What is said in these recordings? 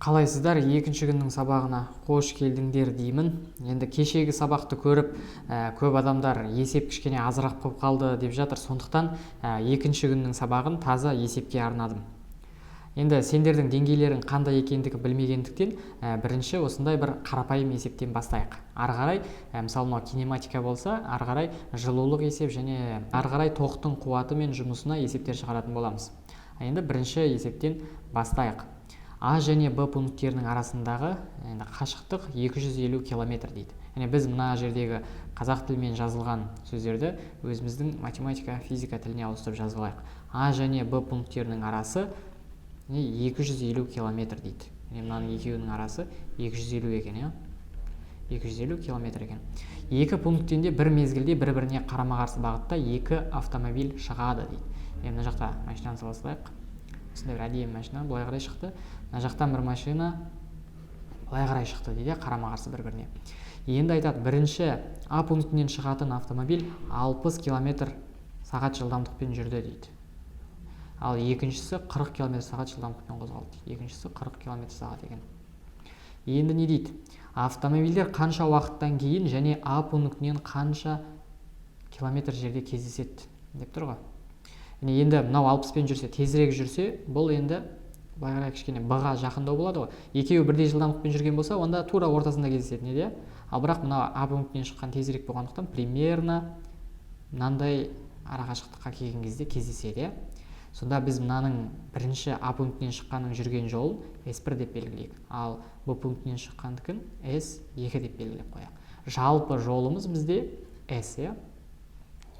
Қалайсыздар? Екінші күннің сабағына қош келдіңдер деймін. Енді кешегі сабақты көріп, көп адамдар есеп кішкене азырақ болып қалды деп жатыр. Сондықтан екінші күннің сабағын таза есепке арнадым. Енді сендердің деңгейлерің қандай екендігі білмегендіктен, бірінші осындай бір қарапайым есептен бастайық. Ары қарай, мысалы, мынау кинематика болса, ары қарай жылулық есеп және ары қарай тоқтың қуаты мен жұмысына есептер шығаратын боламыз. Енді бірінші есептен бастайық. А және Б пункттерінің арасындағы енді қашықтық 250 километр дейді. Яғни біз мына жердегі қазақ тілімен жазылған сөздерді өзіміздің математика, физика тіліне ауыстырып жазып алайық. А және Б пункттерінің арасы 250 километр дейді. Яғни мынаның екеуінің арасы 250 екен, иә, 250 километр екен. Екі пункттен де бір мезгілде бір біріне қарама қарсы бағытта екі автомобиль шығады дейді. Яғни мына жақта машинаны сала салайық. Осындай бір әдемі машина былай қарай шықты, мына жақтан бір машина былай қарай шықты дейді, қарама қарсы бір біріне. Енді айтады: бірінші А пунктінен шығатын автомобиль 60 километр сағат жылдамдықпен жүрді дейді, ал екіншісі 40 километр сағат жылдамдықпен қозғалды. Екіншісі 40 километр сағат екен. Енді не дейді? Автомобильдер қанша уақыттан кейін және А пунктінен қанша километр жерде кездеседі деп тұр ғой. Енді мынау 60-пен жүрсе, тезірек жүрсе, бұл енді былай қарай кішкене Б-ға жақындау болады ғой. Екеуі бірдей жылдамдықпен жүрген болса, онда тура ортасында кездесетін еді, иә. Ал бірақ мына А пунктінен шыққан тезірек болғандықтан, примерно мынандай арақашықтыққа келген кезде кездеседі, иә. Сонда біз мынаның бірінші А пунктінен шыққанның жүрген жолын S1 деп белгілейік, ал Б пунктінен шыққандікін S2 деп белгілеп қояйық. Жалпы жолымыз бізде S, иә.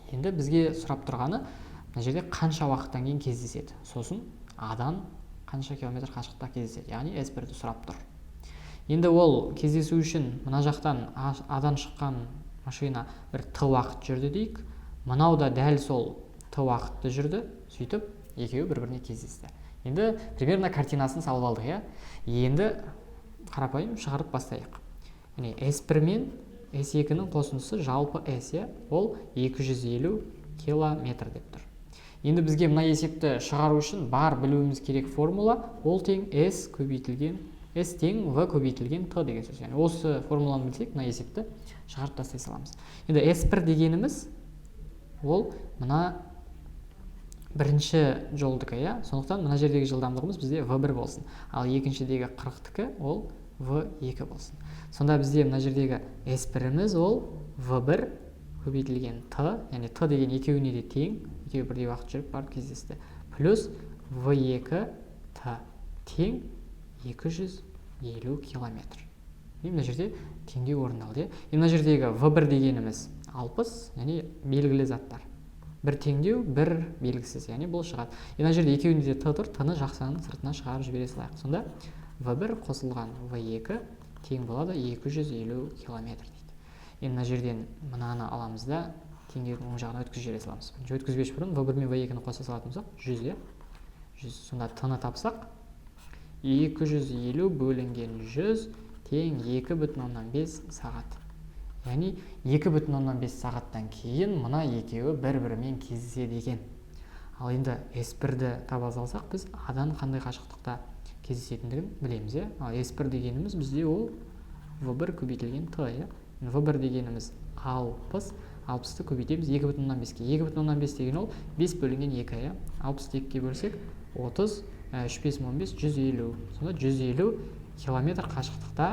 Енді бізге сұрап тұрғаны: мына жерде қанша уақыттан кейін кездеседі, сосын Адан қанша километр қашықтықта кездеседі, яғни S1-ді сұрап тұр. Енді ол кездесу үшін мына жақтан, Адан шыққан машина бір т уақыт жүрді дейік, мынау да дәл сол т уақытты жүрді. Сөйтіп екеуі бір біріне кездесті. Енді примерно картинасын салып алдық, иә. Енді қарапайым шығарып бастайық. Яғни S1 мен S2-нің қосындысы жалпы S, иә, ол 250 километр деп тұр. Енді бізге мына есепті шығару үшін бар білуіміз керек формула: ол тең S көбейтілген, S тең V көбейтілген Т деген сөз. Яғни осы формуланы білсек, мына есепті шығарып тастай саламыз. Енді S1 дегеніміз ол мына бірінші жолдікі, иә. Сондықтан мына жердегі жылдамдығымыз бізде V1 болсын, ал екіншідегі 40-тікі ол V2 болсын. Сонда бізде мына жердегі S1-іміз ол V1 көбейтілген Т, яғни Т деген екеуіне де тең, екеуі бірдей уақыт жүріп барып кездесті, плюс V2 Т тең 250 километр. Мына жерде теңдеу орындалды, иә. Мына жердегі V1 дегеніміз 60, яғни белгілі заттар, бір теңдеу, бір белгісіз, яғни бұл шығады. Мына жерде екеуінде де т тұр, т-ны жақшаның сыртына шығарып жібере салайық. Сонда V1 қосылған V2 тең болады 250 километр дейді. Енді мына жерден мынаны аламыз да, теңдеудің оң жағына өткізіп жібере саламыз. Бірінші, өткізбес бұрын, V1 мен V2-ні қоса салатын болсақ, 100, иә, 100. Сонда т-ны тапсақ, 250 бөлінген 100 тең 2,5 сағат. Яғни 2,5 сағаттан кейін мына екеуі бір бірімен кездеседі екен. Ал енді S1-ді таба салсақ, біз Адан қандай қашықтықта кездесетіндігін білеміз, иә. Ал S1 дегеніміз бізде ол V1 көбейтілген Т, иә. V1 дегеніміз 60. 60-ты көбейтеміз 2,5-ке. 2,5 деген ол 5 бөлінген 2, иә. 60-ты екіге бөлсек, 30, үш, бес, 15, 150. Сонда 150 километр қашықтықта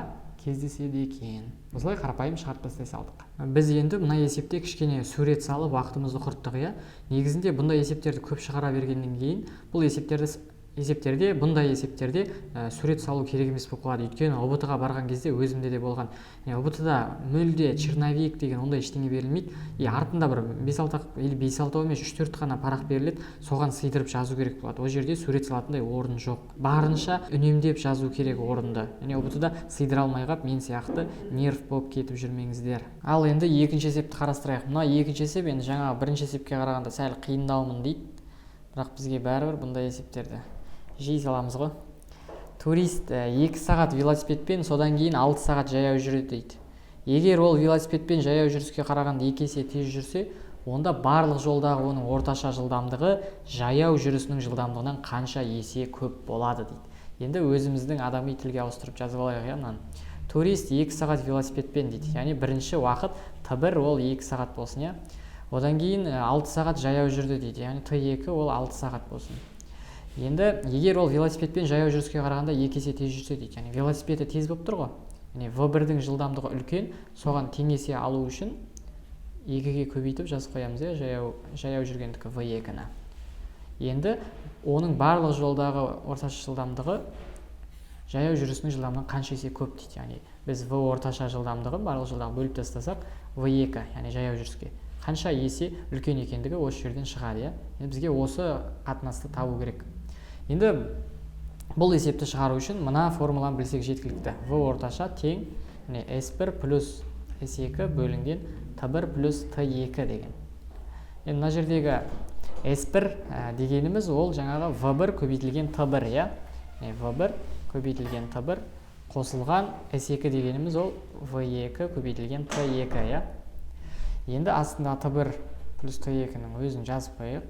кездеседі екен. Осылай қарапайым шығарып тастай салдық. Біз енді мына есепте кішкене сурет салып, уақытымызды құрттық, иә. Негізінде бұндай есептерді көп шығара бергеннен кейін, бұл есептерді есептерде бұндай есептерде сурет салу керек емес болып қалады. Өйткені ҰБТ ға барған кезде өзімде де болған, ҰБТ да мүлде черновик деген ондай ештеңе берілмейді и артында бір бес алты или бес алтау емес, үш төрт қана парақ беріледі, соған сыйдырып жазу керек болады. Ол жерде сурет салатындай орын жоқ, барынша үнемдеп жазу керек орынды. Яғни ҰБТ да сыйдыра алмай қалып, мен сияқты нерв болып кетіп жүрмеңіздер. Ал енді екінші есепті қарастырайық. Мына екінші есеп енді жаңағы бірінші есепке қарағанда сәл қиындаумын дейді, бірақ бізге бәрібір, бұндай есептерді жей саламыз ғой. Турист 2 сағат велосипедпен, содан кейін 6 сағат жаяу жүреді дейді. Егер ол велосипедпен жаяу жүріске қарағанда екі есе тез жүрсе, онда барлық жолдағы оның орташа жылдамдығы жаяу жүрісінің жылдамдығынан қанша есе көп болады дейді. Енді өзіміздің адами тілге ауыстырып жазып алайық, иә, мынаны. Турист 2 сағат велосипедпен дейді. Яғни бірінші уақыт Т1 ол 2 сағат болсын, иә. Одан кейін 6 сағат жаяу жүрді дейді. Яғни Т2 ол 6 сағат болсын. Енді егер ол велосипедпен жаяу жүріске қарағанда 2 есе тез жүрсе дейді. Яғни велосипеді тез болып тұр ғой. Яғни В1-дің жылдамдығы үлкен, соған теңесе алу үшін 2-ге көбейтіп жазып қоямыз, иә, жаяу жүргендікі В2-ні. Енді оның барлық жолдағы орташа жылдамдығы жаяу жүрісінің жылдамдығынан қанша есе көп дейді. Яғни біз В орташа жылдамдығын барлық жолдағы бөліп тастасақ, В2, яғни жаяу жүріске қанша есе үлкен екендігі осы жерден шығады, иә. Енді бізге осы қатынасты табу керек. Енді бұл есепті шығару үшін мына формуланы білсек жеткілікті. В орташа тең міне S1 плюс S2 бөлінген T1 плюс T2 деген. Енді мына жердегі S1 дегеніміз ол жаңағы V1 көбейтілген T1, иә. V1 көбейтілген T1 қосылған S2 дегеніміз ол V2 көбейтілген T2, иә. Енді астында T1 плюс T2-нің өзін жазып қояйық.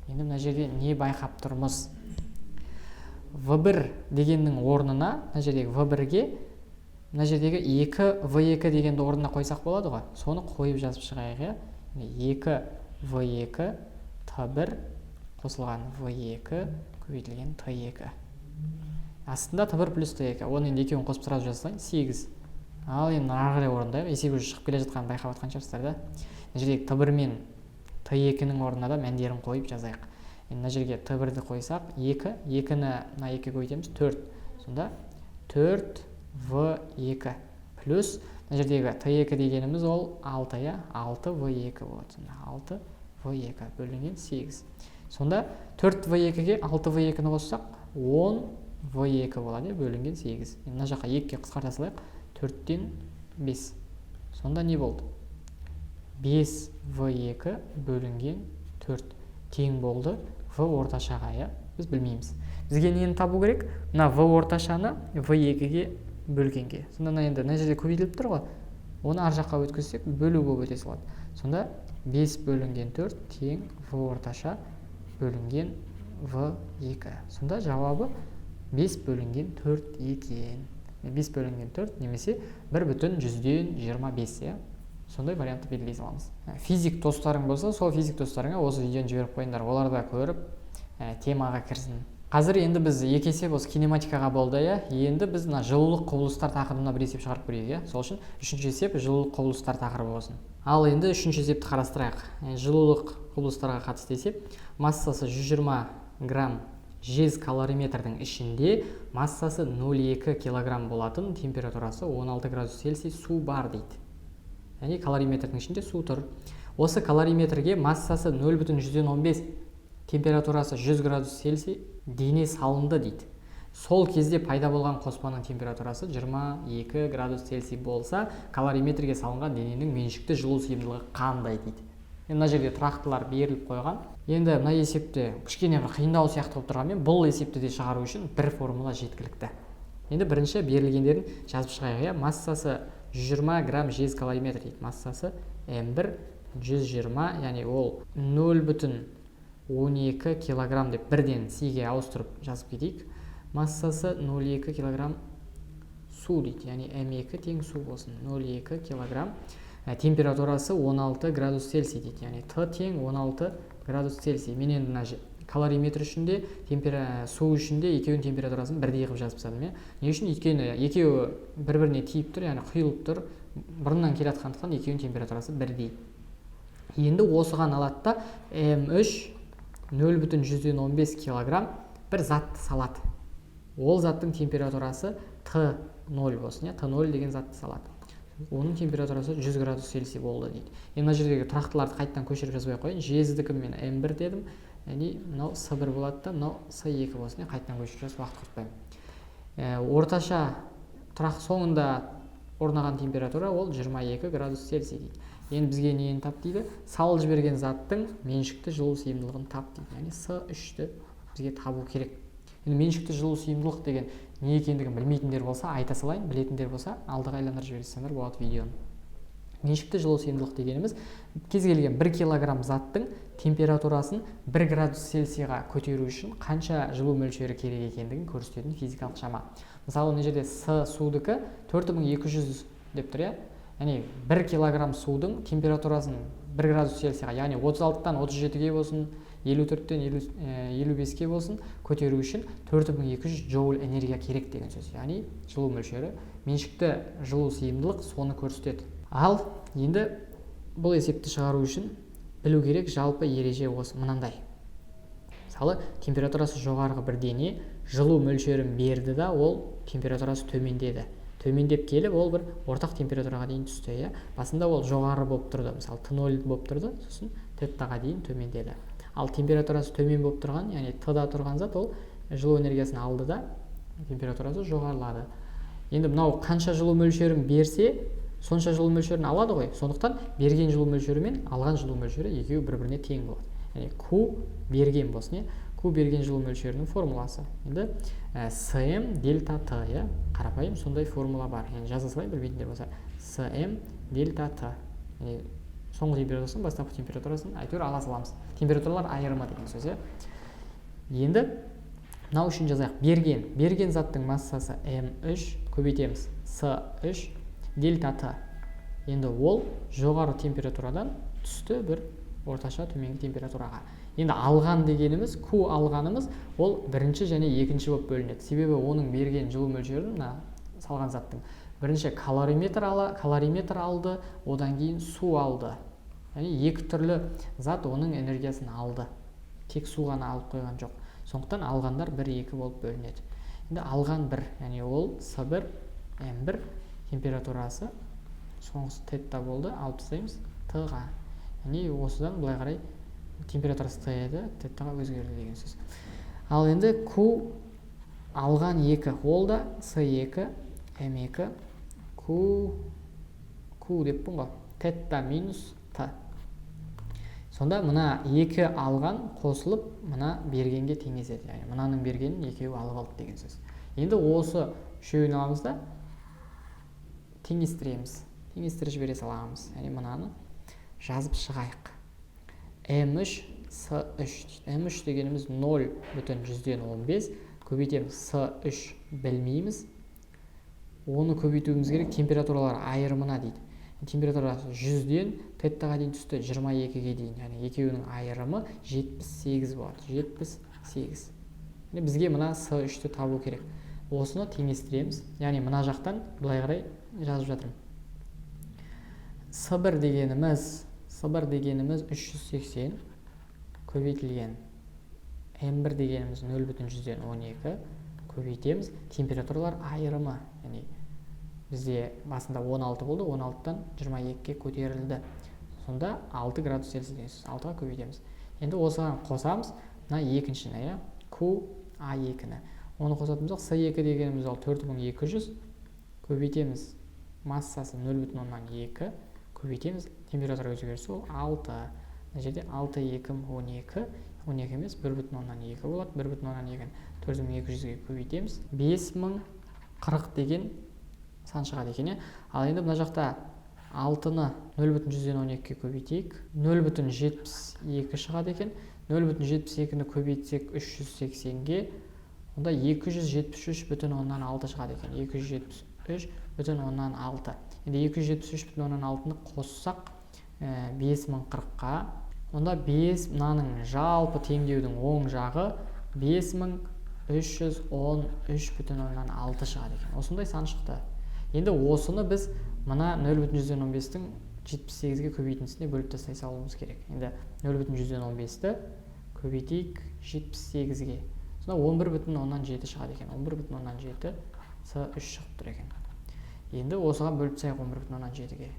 Енді мына жерде не байқап тұрмыз? V1 дегеннің орнына, мына жердегі V1-ге мына жердегі 2 V2 дегенді орнына қойсақ болады ғой. Соны қойып жазып шығайық, иә. 2 V2 T1 қосылған V2 көбейтілген T2. Астында T1 плюс T2. Оны енді екеуін қосып сразу жаза салайын. 8. Ал енді ары қарай орындайық. Есеп уже шығып келе жатқанын байқап жатқан шығарсыздар да. Мына жердегі T1 мен T2-нің орнына да мәндерін қойып жазайық. Енді мына жерге T1-ді қойсақ, 2, 2-ні мына 2-ге көбейтеміз, 4. Сонда 4 В2 плюс мына жердегі T2 дегеніміз ол 6, иә, 6 В2 болады. Сонда 6 В2 бөлінген 8. Сонда 4 В2-ге 6 В2-ні қоссақ, 10 В2 болады, иә, бөлінген 8. Енді мына жаққа 2-ге қысқарта салайық, 4-тен 5. Сонда не болды? 5 В2 бөлінген 4 тең болды В орташаға, иә. Біз білмейміз. Бізге нені табу керек? Мына В орташаны В2-ге бөлгенге. Сонда мына енді мына жерде көбейтіліп тұр ғой. Оны ар жаққа өткізсек, бөлу болып өте салады. Сонда 5 бөлінген 4 тең В орташа бөлінген В2. Сонда жауабы 5 бөлінген 4 екен. 5 бөлінген 4 немесе 1,25, иә. Сондай вариантты белгілей саламыз. Физик достарың болса, сол физик достарыңа осы видеоны жіберіп қойыңдар. Олар да көріп, темаға кірсін. Қазір енді біз екі есеп осы кинематикаға болды, иә. Енді біз мына жылулық құбылыстар тақырыбына бір есеп шығарып көрейік, иә. Сол үшін үшінші есеп жылулық құбылыстар тақырыбы болсын. Ал енді үшінші есепті қарастырайық. Жылулық құбылыстарға қатысты есеп. Массасы 120 грамм жез калориметрдің ішінде массасы 0,2 килограмм болатын температурасы 16 градус Цельсий су бар дейді. Яғни калориметрдің ішінде су тұр. Осы калориметрге массасы 0,15, температурасы 100 градус Цельсий дене салынды дейді. Сол кезде пайда болған қоспаның температурасы 22 градус Цельсий болса, калориметрге салынған дененің меншікті жылу сыйымдылығы қандай дейді. Енді мына жерде тұрақтылар беріліп қойған. Енді мына есепте кішкене бір қиындау сияқты болып тұрғанмен, бұл есепті де шығару үшін бір формула жеткілікті. Енді бірінші берілгендерін жазып шығайық, иә. Массасы 120 грамм жез калориметр дейді. Массасы М1 120, яғни ол 0,12 килограмм деп бірден СИ-ге ауыстырып жазып кетейік. Массасы 0,2 килограмм су дейді, яғни М2 тең су болсын, 0,2 килограмм. Температурасы 16 градус Цельсий дейді, яғни Т тең 16 градус Цельсий. Мен енді мына калориметр үшін де, су үшін де екеуінің температурасын бірдей қылып жазып тастадым, иә. Не үшін? Өйткені екеуі бір біріне тиіп тұр, яғни құйылып тұр, бұрыннан келе жатқандықтан екеуінің температурасы бірдей. Енді осыған алады да, М3 0,15 килограмм бір затты салады. Ол заттың температурасы Т0 болсын, иә. Т0 деген затты салады, оның температурасы 100 градус Цельсий болды дейді. Енді мына жердегі тұрақтыларды қайтадан көшіріп жазбай ақ қояйын. Жездікі мен М1 дедім, яғни мынау С1 болады да, мынау С2 болсын, иә. Қайтадан көшіріп жазып уақыт құртпаймын. Орташа тұрақ соңында орнаған температура ол 22 градус Цельсий дейді. Енді бізге нені тап дейді? Салып жіберген заттың меншікті жылу сыйымдылығын тап дейді, яғни С3-ті бізге табу керек. Енді меншікті жылу сыйымдылық деген не екендігін білмейтіндер болса, айта салайын, білетіндер болса, алдыға айландырып жібере салсаңдар болады видеоны. Меншікті жылу сыйымдылық дегеніміз кез келген 1 килограмм заттың температурасын 1 градус Цельсийға көтеру үшін қанша жылу мөлшері керек екендігін көрсететін физикалық шама. Мысалы, мына жерде С судікі 4200 деп тұр, иә? Яғни 1 килограмм судың температурасын 1 градус Цельсийға, яғни 36-тан 37-ге болсын, 54-тен 55-ке болсын көтеру үшін 4200 джоуль энергия керек деген сөз. Яғни жылу мөлшері, меншікті жылу сыйымдылық соны көрсетеді. Ал енді бұл есепті шығару үшін білу керек жалпы ереже осы мынандай. Мысалы, температурасы жоғарғы бір дене жылу мөлшерін берді да, ол температурасы төмендеді. Төмендеп келіп, ол бір ортақ температураға дейін түсті, иә? Басында ол жоғары болып тұрды, мысалы, Т0 болып тұрды, сосын теттаға дейін төмендеді. Ал температурасы төмен болып тұрған, яғни Т-да тұрған зат, ол жылу энергиясын алды да, температурасы жоғарылады. Енді мынау қанша жылу мөлшерін берсе, сонша жылу мөлшерін алады ғой. Сондықтан берген жылу мөлшері мен алған жылу мөлшері екеуі бір-біріне тең болады. Яғни Q берген болсын, иә? Q берген жылу мөлшерінің формуласы. Енді См дельта Т, иә? Қарапайым сондай формула бар. Яғни жаза салайын, білмейтіндер болса. См дельта Т. Яғни соңғы температурасын, бастапқы температурасын әйтеуір ала саламыз. Температуралар айырымы деген сөз, иә? Енді мынау үшін жазайық. Берген заттың массасы М3 көбейтеміз С3 дельта Т. Енді ол жоғары температурадан түсті бір орташа төменгі температураға. Енді алған дегеніміз, Q алғанымыз, ол бірінші және екінші болып бөлінеді. Себебі оның берген жылу мөлшерін мына салған заттың бірінші калориметр алды, одан кейін су алды. Яғни екі түрлі зат оның энергиясын алды. Тек су ғана алып қойған жоқ. Сондықтан алғандар 1-2 болып бөлінеді. Енді алған 1, яғни ол С1, М1 температурасы соңғысы тетта болды, алып тастаймыз Т-ға. Яғни осыдан былай қарай температурасы Т еді, теттаға өзгерді деген сөз. Ал енді Q алған 2, ол да С2, М2, Q деппін ғой, тетта минус Т. Сонда мына 2 алған қосылып мына бергенге теңеседі. Яғни мынаның бергенін екеуі алып алды деген сөз. Енді осы үшеуін аламыз да теңестіреміз. Теңестіріп жібере саламыз. Яғни мынаны жазып шығайық. М3 С3 дейді. М3 дегеніміз 0,15 көбейтеміз С3 білмейміз. Оны көбейтуіміз керек температуралар айырымына дейді. Температурасы 100-ден теттаға дейін түсті 22-ге дейін. Яғни екеуінің айырымы 78 болады. 78. Яғни бізге мына С3-ті табу керек. Осыны теңестіреміз. Яғни мына жақтан былай қарай жазып жатырмын. С1 дегеніміз 380 көбейтілген М1 дегеніміз 0,12 көбейтеміз температуралар айырымы. Яғни бізде басында 16 болды, 16-тан 22-ге көтерілді. Сонда 6 градус Цельсий деген сөз. 6-ға көбейтеміз. Енді осыған қосамыз мына екіншіні, иә? Q А2-ні. Оны қосатын болсақ, С2 дегеніміз ол 4200 көбейтеміз массасы 0,2 көбейтеміз температура өзгерісі ол 6. Мына жерде 6 2 12, 12 емес 1,2 болады. 1,2-ні 4200-ге көбейтеміз. 5040 деген сан шығады екен, иә? Ал енді мына жақта 6-ны 0,12-ге көбейтейік. 0,72 шығады екен. 0,72-ні көбейтсек 380-ге, онда 273,6 шығады екен. 273,6. Енді 273,6-ны қоссақ 5040-қа, онда 5 мынаның жалпы теңдеудің оң жағы 5313,6 шығады екен. Осындай сан шықты. Енді осыны біз мына 0,15-тің 78-ге көбейтіндісіне бөліп тастай салуымыз керек. Енді 0,15-ті көбейтейік 78-ге. Сонда 11,7 шығады екен. 11,7 С3 шығып тұр екен. Енді осыған бөліп тастайық 11,7-ге.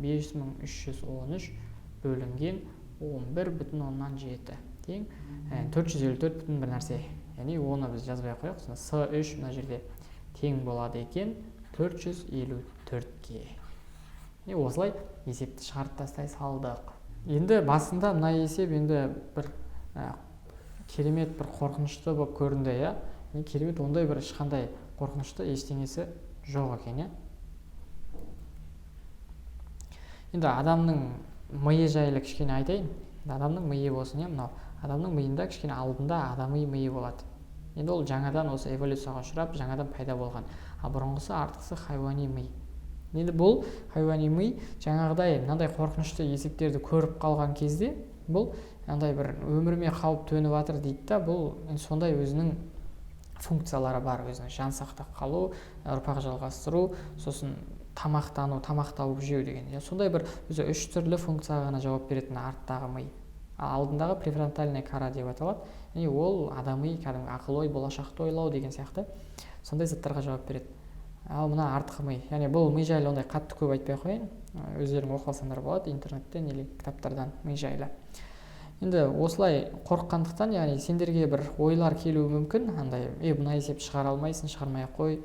5313 бөлінген 11,7 тең 454 бүтін бір нәрсе. Яғни оны біз жазбай ақ қояйық. Сонда С3 мына жерде тең болады екен 454-ке. Яғни осылай есепті шығарып тастай салдық. Енді басында мына есеп енді бір керемет бір қорқынышты болып көрінді, иә? Керемет ондай бір ешқандай қорқынышты ештеңесі жоқ екен, иә? Енді адамның миы жайлы кішкене айтайын. Адамның миы болсын, иә, мынау адамның миында кішкене алдында адами миы болады. Енді ол жаңадан осы эволюцияға ұшырап, жаңадан пайда болған. Ал бұрынғысы, артқысы хайуани ми. Енді бұл хайуани ми жаңағыдай мынандай қорқынышты есептерді көріп қалған кезде, бұл андай бір өміріме қауіп төніп жатыр дейді да. Бұл енді сондай өзінің функциялары бар: өзінің жан сақтап қалу, ұрпақ жалғастыру, сосын тамақтану, тамақ тауып жеу деген. Сондай бір өзі үш түрлі функцияға ғана жауап беретін арттағы ми. Ал алдындағы префронтальная кора деп аталады, яғни ол адами кәдімгі ақыл ой, болашақты ойлау деген сияқты сондай заттарға жауап береді. Ал мына артқы ми, яғни бұл ми жайлы ондай қатты көп айтпай ақ қояйын, өздерің оқып алсаңдар болады интернеттен или кітаптардан ми жайлы. Енді осылай қорыққандықтан, яғни сендерге бір ойлар келуі мүмкін андай: «Е, мына есепті шығара алмайсың, шығармай ақ қой,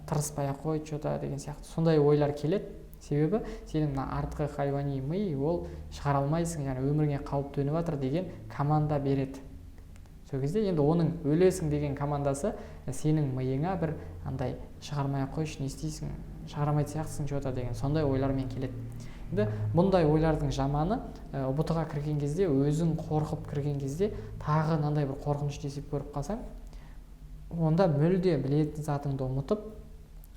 тырыспай ақ қой че-то» деген сияқты сондай ойлар келеді. Себебі сенің мына артқы хайуани ми ол шығара алмайсың, яғни өміріңе қауіп төніп жатыр деген команда береді. Сол кезде енді оның өлесің деген командасы сенің миыңа бір андай шығармай ақ қойшы, не істейсің, шығара алмайтын сияқтысың че-то деген сондай ойлармен келеді. Енді бұндай ойлардың жаманы, ҰБТ ға кірген кезде, өзің қорқып кірген кезде тағы мынандай бір қорқынышты есеп көріп қалсаң, онда мүлде білетін затыңды ұмытып,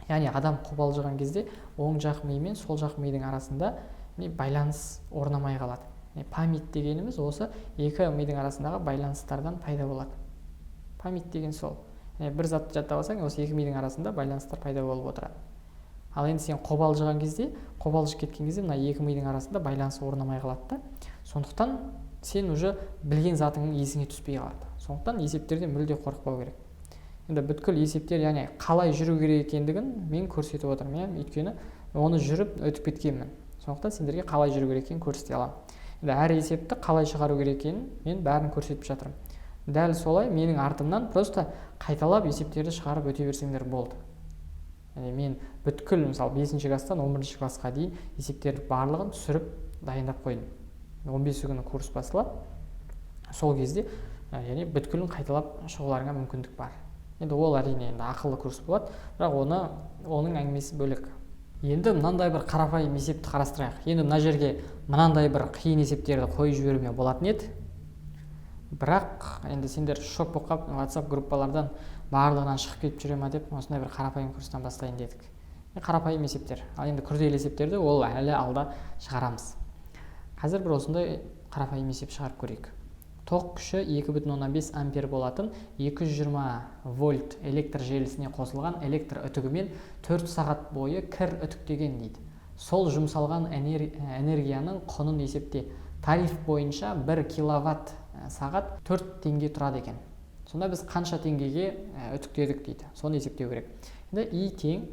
яғни адам қобалжыған кезде оң жақ ми мен сол жақ мидың арасында не байланыс орнамай қалады. Яғни память дегеніміз осы екі мидың арасындағы байланыстардан пайда болады. Память деген сол, яғни бір затты жаттап алсаң, осы екі мидың арасында байланыстар пайда болып отырады. Ал енді сен қобалжыған кезде, қобалжып кеткен кезде мына екі мидың арасында байланыс орнамай қалады да, сондықтан сен уже білген затың есіңе түспей қалады. Сондықтан есептерден мүлде қорықпау керек. Енді бүткіл есептер, яғни қалай жүру керек екендігін мен көрсетіп отырмын, иә, өйткені оны жүріп өтіп кеткенмін. Сондықтан сендерге қалай жүру керек екенін көрсете аламын. Енді әр есепті қалай шығару керек екенін мен бәрін көрсетіп жатырмын. Дәл солай менің артымнан просто қайталап есептерді шығарып өте берсеңдер болды. Яғни мен бүткіл, мысалы, бесінші класстан 11-ші классқа дейін есептерді барлығын түсіріп, дайындап қойдым. 15-і күні курс басталады, сол кезде, яғни бүткілін қайталап шығуларыңа мүмкіндік бар. Енді ол, әрине, енді ақылы курс болады, бірақ оның әңгімесі бөлек. Енді мынандай бір қарапайым есепті қарастырайық. Енді мына жерге мынандай бір қиын есептерді қойып жіберуіме болатын еді, бірақ енді сендер шок болып қалып, WhatsApp группалардан барлығынан шығып кетіп жүре ма деп, осындай бір қарапайым курстан бастайын дедік. Қарапайым есептер. Ал енді күрделі есептерді ол әлі алда шығарамыз. Қазір бір осындай қарапайым есеп шығарып көрейік. Тоқ күші 2,5 ампер болатын 220 вольт электр желісіне қосылған электр үтігімен 4 сағат бойы кір үтіктеген дейді. Сол жұмсалған энергияның құнын есепте. Тариф бойынша 1 киловатт сағат 4 теңге тұрады екен. Сонда біз қанша теңгеге үтіктедік дейді, соны есептеу керек. Енді И тең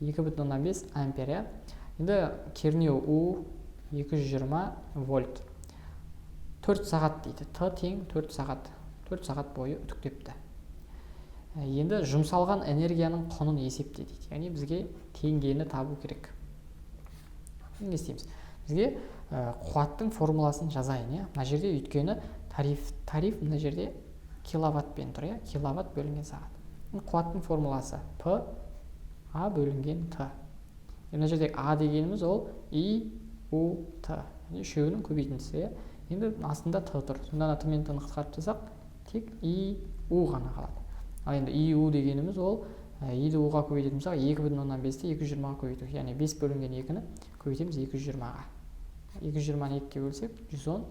2,5 ампер, иә. Енді кернеу У 220 вольт, 4 сағат дейді. Т тең 4 сағат, 4 сағат бойы үтіктепті. Енді жұмсалған энергияның құнын есепте дейді, яғни бізге теңгені табу керек. Не істейміз? Бізге қуаттың формуласын жазайын, иә, мына жерде. Өйткені тариф мына жерде киловаттпен тұр, иә, киловатт бөлінген сағат. Қуаттың формуласы П А бөлінген Т. Мына жерде А дегеніміз ол И, У, Т, яғни үшеуінің көбейтіндісі, иә. Енді астында Т тұр. Сонда ана Т мен Т-ны қысқартып тастасақ, тек И, У ғана қалады. Ал енді И, У дегеніміз ол И-ді У-ға көбейтетін болсақ, 2,5-ті 220-ға көбейту, яғни 5 бөлінген 2-ні көбейтеміз 220-ға. 220-ны 2-ге бөлсек, 110.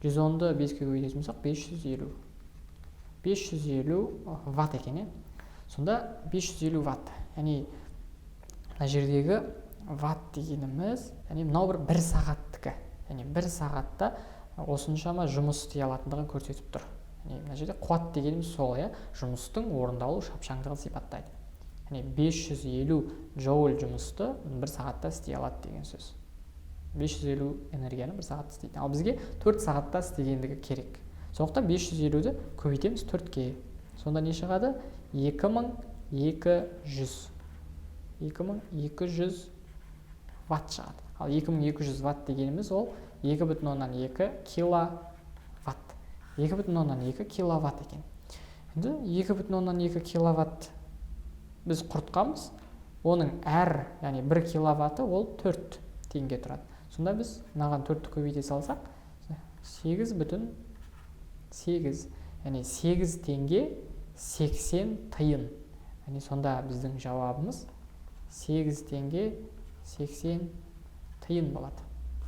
110-ды 5-ке көбейтетін болсақ, 550. 550 ватт екен, иә. Сонда 550 ватт, яғни мына жердегі ватт дегеніміз, яғни мынау бір сағаттікі, яғни бір сағатта осыншама жұмыс істей алатындығын көрсетіп тұр. Яғни мына жерде қуат дегеніміз сол, иә, жұмыстың орындалу шапшаңдығын сипаттайды. Яғни 550 джоуль жұмысты бір сағатта істей алады деген сөз. 550 энергияны бір сағатта істейді. Ал бізге 4 сағатта істегендігі керек. Сондықтан 550-ді көбейтеміз 4-ке. Сонда не шығады? 2200. 2200 ватт шығады. Ал 2200 ватт дегеніміз ол 2,2 киловатт. 2,2 киловатт екен. Енді 2,2 киловатт біз құртқанбыз. Оның әр, яғни 1 киловатты ол 4 теңге тұрады. Сонда біз мынаған төртті көбейте салсақ, 8,8, яғни 8 теңге 80 тиын. Яғни сонда біздің жауабымыз 8 теңге 80 тиын болады.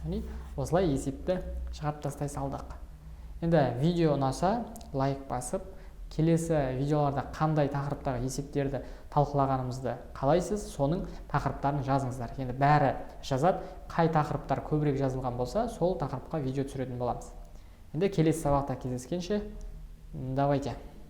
Яғни осылай есепті шығарып тастай салдық. Енді видео ұнаса, лайк басып, келесі видеоларда қандай тақырыптағы есептерді талқылағанымызды қалайсыз, соның тақырыптарын жазыңыздар. Енді бәрі жазады, қай тақырыптар көбірек жазылған болса, сол тақырыпқа видео түсіретін боламыз. Енді келесі сабақта кездескенше, давайте.